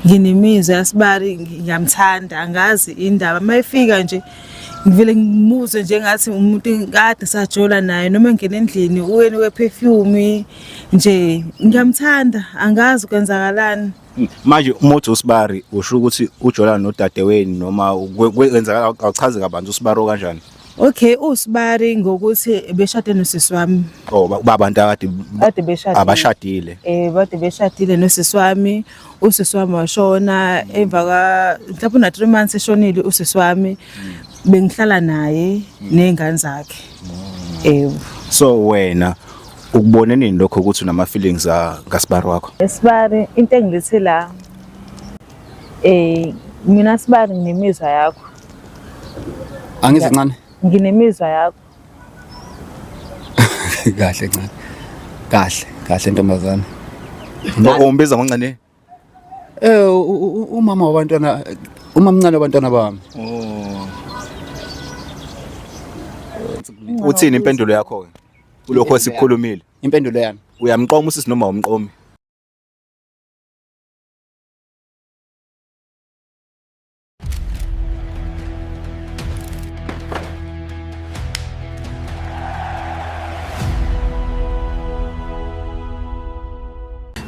Nginemizwa yaSibari, ngiyamthanda, angazi indaba. Mayefika nje ngivele ngimuzwe njengathi umuntu kade sajola naye, noma engena endlini uyena we-perfume nje, ngiyamthanda, angazi kwenzakalani. Manje uma uthi usibari usho ukuthi ujola nodadewenu noma kwenzakala, awuchaze kabanzi usibari kanjani? Okay, usibari ngokuthi beshade nosisi wami. Oh, babantu akade kade beshadile. Abashadile. Bade beshadile nosisi wami. Usisi wami washona emva kwa mhlawumbe una 3 months eshonile usisi wami. Bengihlala naye nezingane zakhe. Yebo. So wena ukubone nini lokho ukuthi unama feelings ngasibari wakho? Sibari, into engilethe la, mina Sibari nginemizwa yakho. Angizi ncane. Nginemizwa yakho. Kahle ncane. Kahle, kahle ntombazane. Umbiza ngoncane? Umama wabantwana, umamncane wabantwana bami. Oh. Uthini impendulo yakho ke? Kulokho esikukhulumile. Impendulo yami. Uyamqoma usisi noma awumqomi?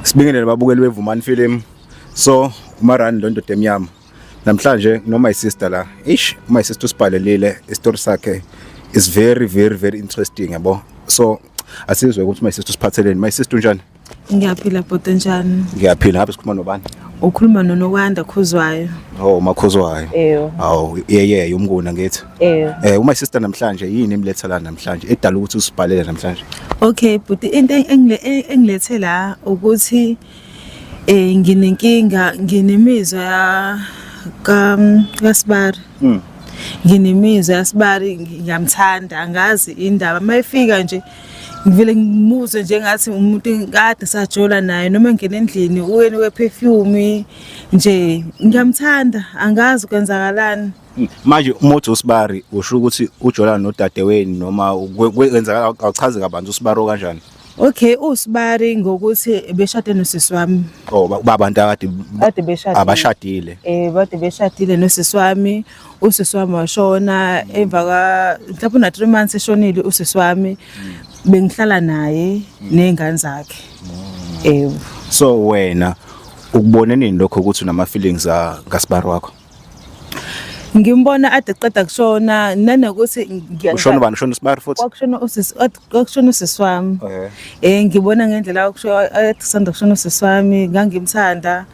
Sibingelele babukeli beVumani Film. So uMarani lo ndoda emnyama. Namhlanje noma isister la. Ish, my sister usibhalelile isitori sakhe is very very very interesting, yabo. So asizwe ukuthi my sister usiphatheleni. My sister, unjani? Ngiyaphila bhuti, njani? Ngiyaphila. Ngabe sikhuluma nobani? Ukhuluma noNokwanda Khuzwayo. Oh, Makhuzwayo. Eyo. Awu, yeye umnguna ngithi. Eyo. Uma sister namhlanje yini emletha la namhlanje? Edala ukuthi usibhalele namhlanje. Okay bhuti, into engilethe la ukuthi nginenkinga, nginemizwa ya ka kaSibari. Nginemizwa yaSibari, ngiyamthanda, angazi indaba. Mayefika nje ngivele ngimuzwe njengathi umuntu kade sajola naye, noma engena endlini uyena we-perfume nje, ngiyamthanda, angazi kwenzakalani. Manje uma uthi usibari usho ukuthi ujola nodadewenu noma kwenzakala, awuchaze kabanzi usibari kanjani? Okay, usibari ngokuthi beshade nosisi wami. Oh, babantu akade kade beshadile. Abashadile. Bade beshadile nosisi wami. Usisi wami washona emva kwa mhlawumbe una 3 months eshonile usisi wami. Bengihlala naye nezingane zakhe. Yebo. So wena ukubone nini lokho ukuthi unama feelings ngasibari wakho? Ngimbona ade qeda kushona, nanokuthi Ushona ubani? Ushona usibari futhi? Kwakushona usisi, kwakushona usisi wami. Ngibona ngendlela okusho athi sanda kushona usisi wami, ngangimthanda.